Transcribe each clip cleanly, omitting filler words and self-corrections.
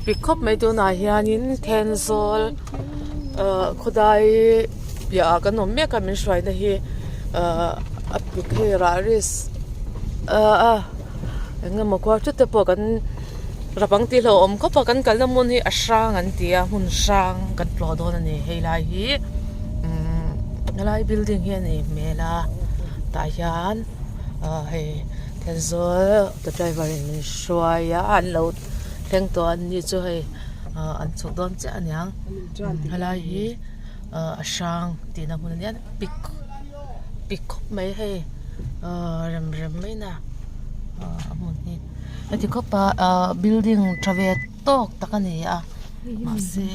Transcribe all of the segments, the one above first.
pik khawp mai tunah hianin Thenzawl ahh khawdai piahah kan awm mek a min hruaina hi ahh a pik hei rah risk ahh eng emaw kual thut te pawh kan rap ang tih hlauhawm khawp a kan kalna hmun hi a hrang an ti a hmun hrang kan tlawh dawn a ni hei lai hi umm helai building hi a nih hmel a tah hian ahh hei Thenzawl auto driver in min hruai a an lo thleng tawh an ni chu hei ahh an chhuk dawn chiah a niang helai hi ahh a hrang tihna hmun a nia pik pik khawp mai hei ahh rem rem mai na ahh a hmun hi heti khawp a ahh building tha ve tawk tak a ni a mahse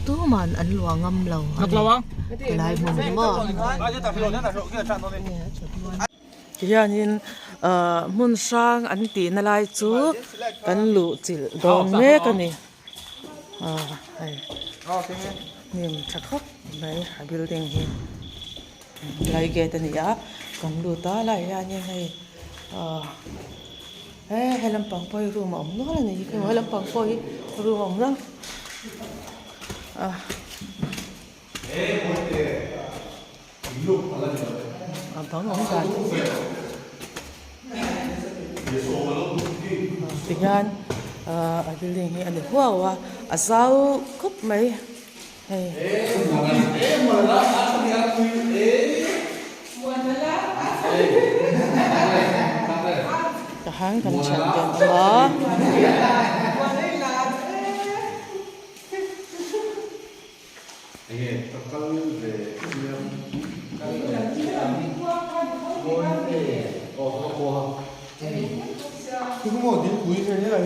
tuman an luah ngam lo a ni helai hmun hi maw. Tihianin ahh hmun hrang an tihna lai chu kan luh chilh dawn mek a ni ahh hei hnim tha khawp mai a building hi helai gate a ni a kan lut a helaiah hianin hei ahh he he lampang pawh hi room a awm nual a ni hi he lampang pawh hi room a awm nual a. A bang awm dan tihian ahh a building hi a ni huau a a zau khawp mai hei. Tahan kan thian te an awm a.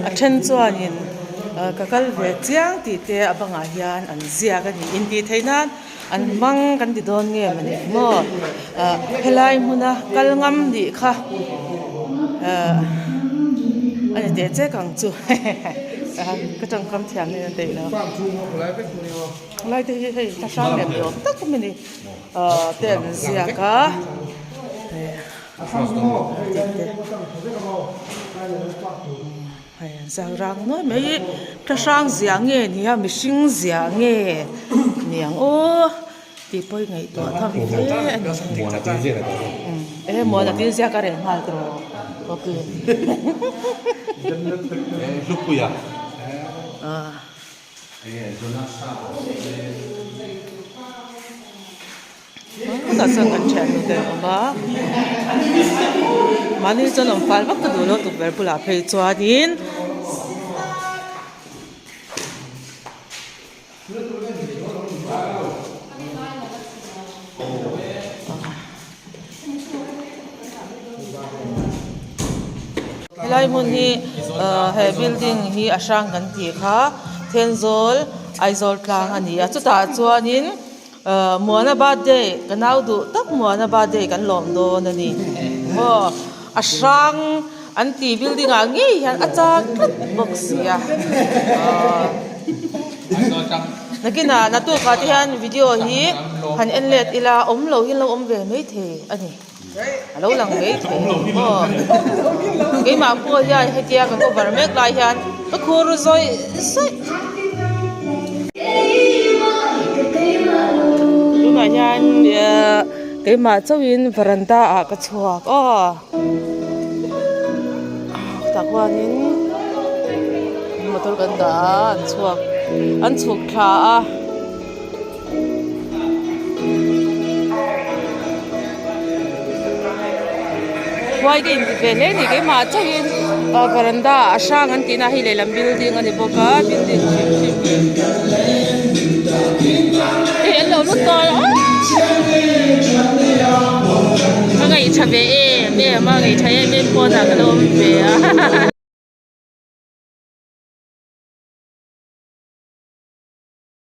A then chuanin ka kal ve chiang tih te a bangah hian an ziak a ni intih theih nan an hmang kan ti dawn nge mawni maw helai hmuna kal ngam nih kha a ni teh chek ang chu ka tawngkam thiam nen a daih lo. Helai te hi hei thlahrang lem ni awm tak mai a ni ahh te an ziak a hei an ziak rang nuai mai hi thlahrang ziah nge ni a mihring ziah nge ni ang aw tih pawh hi ngaihtuah tham hle a ni e muana tin ziak a reh nghal tawh okay ah. Tah chuan kan thiannu te an awm a mahni chuan awm fal vak ka duh lo tukverh bulah phei chuanin Helai hmun hi ahh he building hi a hrang kan tih kha Thenzawl Aizawl tlang a ni a chutah chuanin ahh Muana birthday ka nau duh tak Muana birthday kan lawm dawn a ni maw a hrang an tih building ah ngei hian a chak tlat bawk si a ahh. Nakinah naktukah te hian video hi han en let ila awm lo hi an lo awm ve maithei a ni a lo lang maithei a ni maw keimah pawh hian hetia ka cover mek lai hian ka khur zawih zawih tunah hian keimah chauhin veranda ah ka chhuak aw tah khuanin motor kan dah a an chhuak an chhuk thla a. Khuai ka inti ve hle a ni keimah chauhin ah veranda a hrang an tihna hei lehlam building a ni bawk a building hrim hrim hi hei an lo lut tawh a ka ngaihṭha ve em em a ngaihṭha em em pawnah ka lo awm ve a.